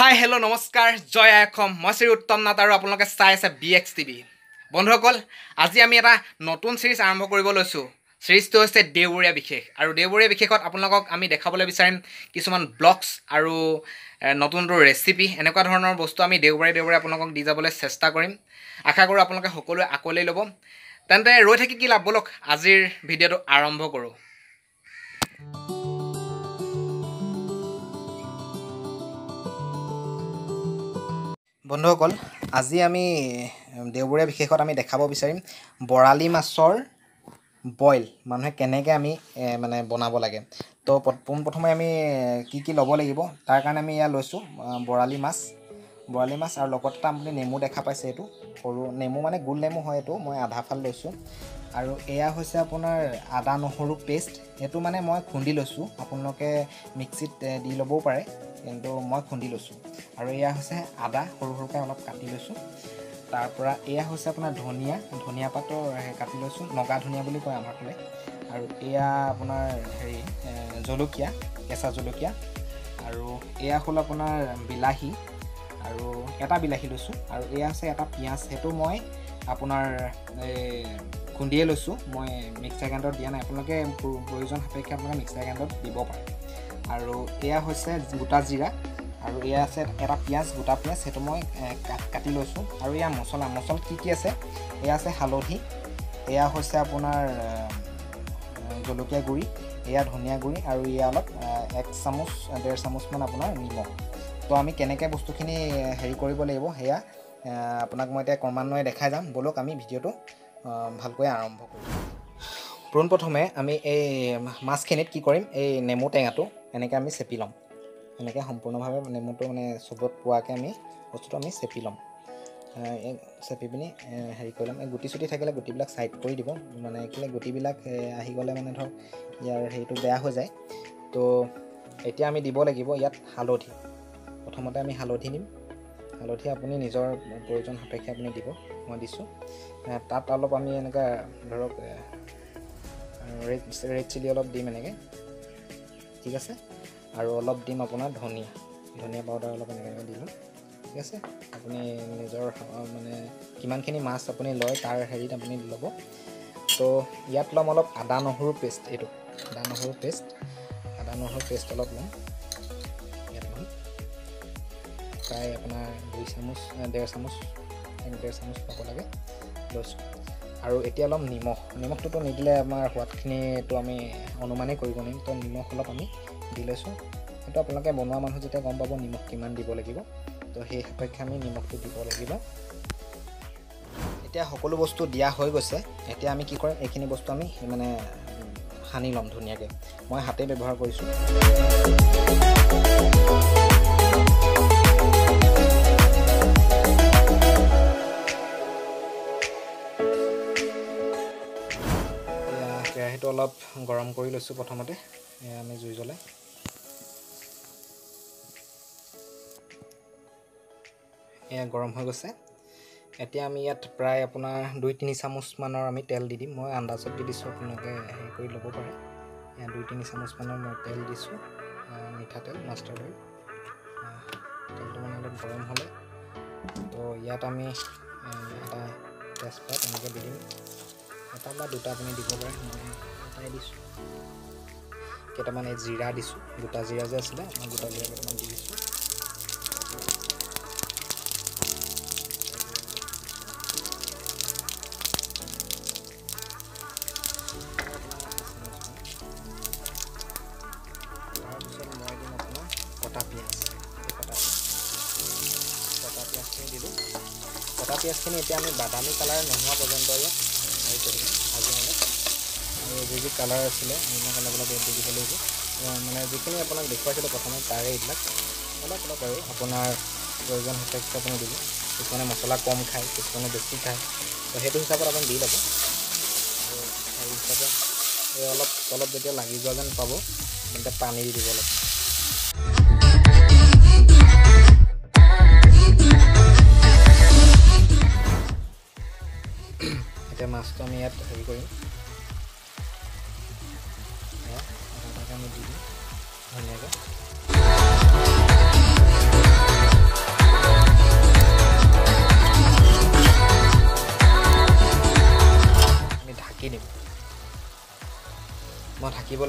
Hi hello' নমস্কাৰ, জয় আই অসম। মই শ্ৰী উত্তম নাথ আৰু আপোনালোকে চাই আছে বি এক্স টিভি। বন্ধুসকল, আজি আমি এটা নতুন চিৰিজ আৰম্ভ কৰিব লৈছোঁ। চিৰিজটো হৈছে দেওবৰীয়া বিশেষ, আৰু দেওবৰীয়া বিশেষত আপোনালোকক আমি দেখাবলৈ বিচাৰিম কিছুমান ব্লগছ আৰু নতুন নতুন ৰেচিপি, এনেকুৱা ধৰণৰ বস্তু আমি দেওবাৰে দেওবাৰে আপোনালোকক দি যাবলৈ চেষ্টা কৰিম। আশা কৰোঁ আপোনালোকে সকলোৱে আঁকোৱালি ল'ব। তেন্তে ৰৈ থাকি কি লাভ, ব'লক আজিৰ ভিডিঅ'টো আৰম্ভ কৰোঁ। বন্ধুসকল, আজি আমি দেওবৰীয়া বিশেষত আমি দেখাব বিচাৰিম বৰালি মাছৰ বইল মানুহে কেনেকৈ আমি মানে বনাব লাগে। তো পোনপ্ৰথমে আমি কি কি ল'ব লাগিব তাৰ কাৰণে আমি এয়া লৈছোঁ বৰালি মাছ, বৰালি মাছ আৰু লগত এটা আপুনি নেমু দেখা পাইছে, এইটো সৰু নেমু মানে গোল নেমু হয়, এইটো মই আধা ফাল লৈছোঁ। আৰু এয়া হৈছে আপোনাৰ আদা নহৰু পেষ্ট, এইটো মানে মই খুন্দি লৈছোঁ, আপোনালোকে মিক্সিত দি ল'বও পাৰে, কিন্তু মই খুন্দি লৈছোঁ। আৰু এয়া হৈছে আদা সৰু সৰুকৈ অলপ কাটি লৈছোঁ। তাৰপৰা এয়া হৈছে আপোনাৰ ধনিয়া, ধনিয়া পাতৰ কাটি লৈছোঁ, নগা ধনিয়া বুলি কয় আমাৰ ফালে। আৰু এয়া আপোনাৰ হেৰি জলকীয়া, কেঁচা জলকীয়া। আৰু এয়া হ'ল আপোনাৰ বিলাহী, আৰু এটা বিলাহী লৈছোঁ। আৰু এয়া হৈছে এটা পিঁয়াজ, সেইটো মই আপোনাৰ খুন্দিয়ে লৈছোঁ, মই মিক্সাৰ গ্ৰাইণ্ডাৰত দিয়া নাই, আপোনালোকে প্ৰয়োজন সাপেক্ষে আপোনালোকে মিক্সাৰ গ্ৰাইণ্ডাৰত দিব পাৰে। আৰু এয়া হৈছে গোটা জিৰা, আৰু এয়া আছে এটা পিঁয়াজ, গোটা পিঁয়াজ, সেইটো মই কাটি লৈছোঁ। আৰু এয়া মছলা, মছলা কি কি আছে, এয়া আছে হালধি, এয়া হৈছে আপোনাৰ জলকীয়া গুড়ি, এয়া ধনিয়া গুড়ি, আৰু এয়া অলপ এক চামুচ ডেৰ চামুচমান আপোনাৰ নিমখ। তো আমি কেনেকৈ বস্তুখিনি হেৰি কৰিব লাগিব সেয়া আপোনাক মই এতিয়া ক্ৰমান্বয়ে দেখাই যাম। ব'লক আমি ভিডিঅ'টো ভালকৈ আৰম্ভ কৰোঁ। পোনপ্ৰথমে আমি এই মাছখিনিত কি কৰিম, এই নেমু টেঙাটো এনেকৈ আমি চেপি ল'ম, এনেকৈ সম্পূৰ্ণভাৱে নেমুটো মানে চবত পোৱাকৈ আমি বস্তুটো আমি চেপি ল'ম। চেপি পিনি হেৰি কৰি ল'ম। এই গুটি চুটি থাকিলে গুটিবিলাক ছাইড কৰি দিব, মানে কেলৈ গুটিবিলাক আহি গ'লে মানে ধৰক ইয়াৰ হেৰিটো বেয়া হৈ যায়। তো এতিয়া আমি দিব লাগিব ইয়াত হালধি। প্ৰথমতে আমি হালধি দিম। হালধি আপুনি নিজৰ প্ৰয়োজন সাপেক্ষে আপুনি দিব, মই দিছোঁ। তাত অলপ আমি এনেকুৱা ধৰক ৰেড চিলি অলপ দিম এনেকৈ, ঠিক আছে। আৰু অলপ দিম আপোনাৰ ধনিয়া, ধনিয়া পাউডাৰ অলপ এনেকৈ দিলোঁ, ঠিক আছে। আপুনি নিজৰ মানে কিমানখিনি মাছ আপুনি লয় তাৰ হেৰিত আপুনি ল'ব। তো ইয়াত ল'ম অলপ আদা নহৰু পেষ্ট, এইটো আদা নহৰু পেষ্ট, আদা নহৰু পেষ্ট অলপ ল'ম ইয়াত ল'ম প্ৰায় আপোনাৰ 2 চামুচ ডেৰ চামুচ, এক ডেৰ চামুচ ল'ব লাগে, লৈছোঁ। আৰু এতিয়া ল'ম নিমখ। নিমখটোতো নিদিলে আমাৰ সোৱাদখিনিতো আমি অনুমানেই কৰিব নোৱাৰিম, তো নিমখ অলপ আমি দি লৈছোঁ। সেইটো আপোনালোকে বনোৱা মানুহ যেতিয়া গম পাব নিমখ কিমান দিব লাগিব, তো সেই সাপেক্ষে আমি নিমখটো দিব লাগিব। এতিয়া সকলো বস্তু দিয়া হৈ গৈছে। এতিয়া আমি কি কৰিম, এইখিনি বস্তু আমি মানে সানি ল'ম ধুনীয়াকৈ। মই হাতেই ব্যৱহাৰ কৰিছোঁ। কেৰাহীটো অলপ গৰম কৰি লৈছোঁ প্ৰথমতে, আমি জুই জ্বলাই। এয়া গৰম হৈ গৈছে। এতিয়া আমি ইয়াত প্ৰায় আপোনাৰ 2-3 চামুচমানৰ আমি তেল দি দিম। মই আন্দাজত দি দিছোঁ, আপোনালোকে হেৰি কৰি ল'ব পাৰে। এয়া 2-3 চামুচমানৰ মই তেল দিছোঁ, মিঠাতেল, মাষ্টাৰ্ড অইল। তেলটো মানে অলপ গৰম হ'লে তো ইয়াত আমি এটা তেজপাত এনেকৈ দি দিম, এটা বা দুটা আপুনি দিব পাৰে, মই এটাই দিছোঁ। কেইটামান এই জিৰা দিছোঁ, গোটা জিৰা যে আছিলে মই গোটা জিৰা কেইটামান দি দিছোঁ। তাৰপিছত মই দিম আপোনাৰ কটা পিঁয়াজ, এই কটা পিঁয়াজখিনি দিলোঁ। কটা পিঁয়াজখিনি এতিয়া আমি বাদামী কালাৰ নোহোৱা পৰ্যন্ত ইয়াত হেৰি কৰি দিম, ভাজিম অলপ। আৰু যি যি কালাৰ আছিলে অন্য কালাৰবিলাক ইয়াত দি দিব লাগিব। মানে যিখিনি আপোনাক দেখুৱাইছিলোঁ প্ৰথমে তাৰে এইবিলাক অলপ অলপ আৰু আপোনাৰ প্ৰয়োজন সাপেক্ষে আপুনি দিব। কিছুমানে মছলা কম খায়, কিছুমানে বেছি খায়, তো সেইটো হিচাপত আপুনি দি ল'ব। আৰু সেই হিচাপে এই অলপ তলত যেতিয়া লাগি যোৱা যেন পাব তেন্তে পানী দি দিব অলপ। এতিয়া মাছটো আমি ইয়াত হেৰি কৰিম, আমি দি দিম ধুনীয়াকৈ।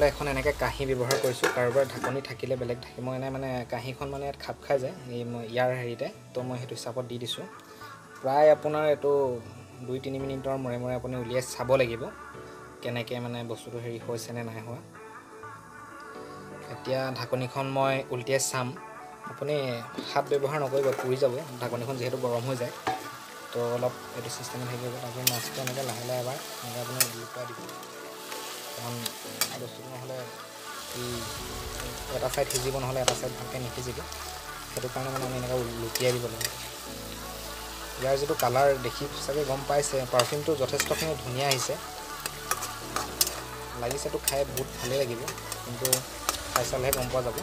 উলিয়াবলৈ এখন এনেকৈ কাঁহী ব্যৱহাৰ কৰিছোঁ। কাৰোবাৰ ঢাকনি থাকিলে বেলেগ ঢাকি, মই এনে মানে কাঁহীখন মানে ইয়াত খাপ খাই যায় এই ইয়াৰ হেৰিতে, তো মই সেইটো হিচাপত দি দিছোঁ। প্ৰায় আপোনাৰ এইটো 2-3 মিনিটৰ মূৰে মূৰে আপুনি উলিয়াই চাব লাগিব কেনেকৈ মানে বস্তুটো হেৰি হৈছে নে নাই হোৱা। এতিয়া ঢাকনিখন মই উলটিয়াই চাম। আপুনি হাত ব্যৱহাৰ নকৰিব, পুৰি যাব ঢাকনিখন যিহেতু গৰম হৈ যায়। তো অলপ এইটো চিষ্টেমত হেৰি কৰিব। তাৰপিছত মাছটো এনেকৈ লাহে লাহে এবাৰ এনেকৈ আপুনি লুকুৱাই দিব, কাৰণ বস্তুটো নহ'লে এই এটা ছাইড সিজিব, নহ'লে এটা ছাইড ভালকৈ নিসিজিব। সেইটো কাৰণে মানে আমি এনেকৈ লুটিয়াই দিব লাগে। ইয়াৰ যিটো কালাৰ দেখি চাগে গম পাইছে, পাৰফিউমটো যথেষ্টখিনি ধুনীয়া আহিছে, লাগিছেতো খাই বহুত ভালেই লাগিব, কিন্তু খাই চালেহে গম পোৱা যাব,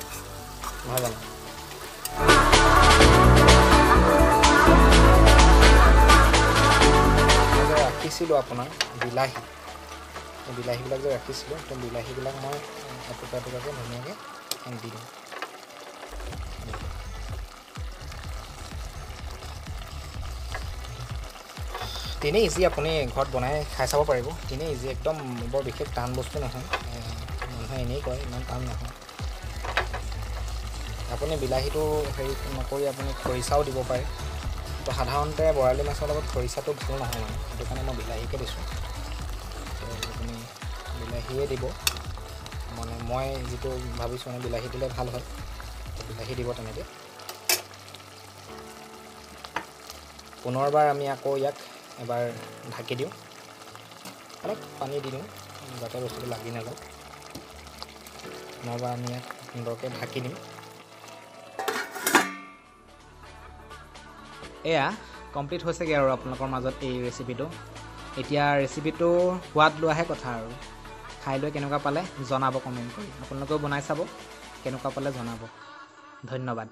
নহয় জানো? যে ৰাখিছিলোঁ আপোনাৰ বিলাহী, এই বিলাহীবিলাক যে ৰাখিছিলোঁ, তো বিলাহীবিলাক মই এটুকুৰা এটুকুৰাকৈ ধুনীয়াকৈ দি দিম। তেনেই ইজি, আপুনি ঘৰত বনাই খাই চাব পাৰিব। তেনেই ইজি, একদম বৰ বিশেষ টান বস্তু নহয়, মানুহে এনেই কয় ইমান টান নহয়। আপুনি বিলাহীটো হেৰি নকৰি আপুনি খৰিচাও দিব পাৰে। তো সাধাৰণতে বৰালি মাছৰ লগত খৰিচাটো ভাল নহয় মানে, সেইটো কাৰণে মই বিলাহীকে দিছোঁ। তো আপুনি বিলাহীয়ে দিব, মানে মই যিটো ভাবিছোঁ মানে বিলাহী দিলে ভাল হয়, বিলাহী দিব তেনেকৈ। পুনৰবাৰ আমি আকৌ ইয়াক এবাৰ ঢাকি দিওঁ, অলপ পানী দি দিওঁ যাতে বস্তুটো লাগি নাযাওক। পুনৰবাৰ আমি ইয়াক সুন্দৰকৈ ঢাকি দিম। এয়া কমপ্লিট হৈছেগৈ আৰু আপোনালোকৰ মাজত এই ৰেচিপিটো। এতিয়া ৰেচিপিটো সোৱাদ লোৱাহে কথা আৰু, খাই লৈ কেনেকুৱা পালে জনাব কমেণ্ট কৰি। আপোনালোকেও বনাই চাব, কেনেকুৱা পালে জনাব। ধন্যবাদ।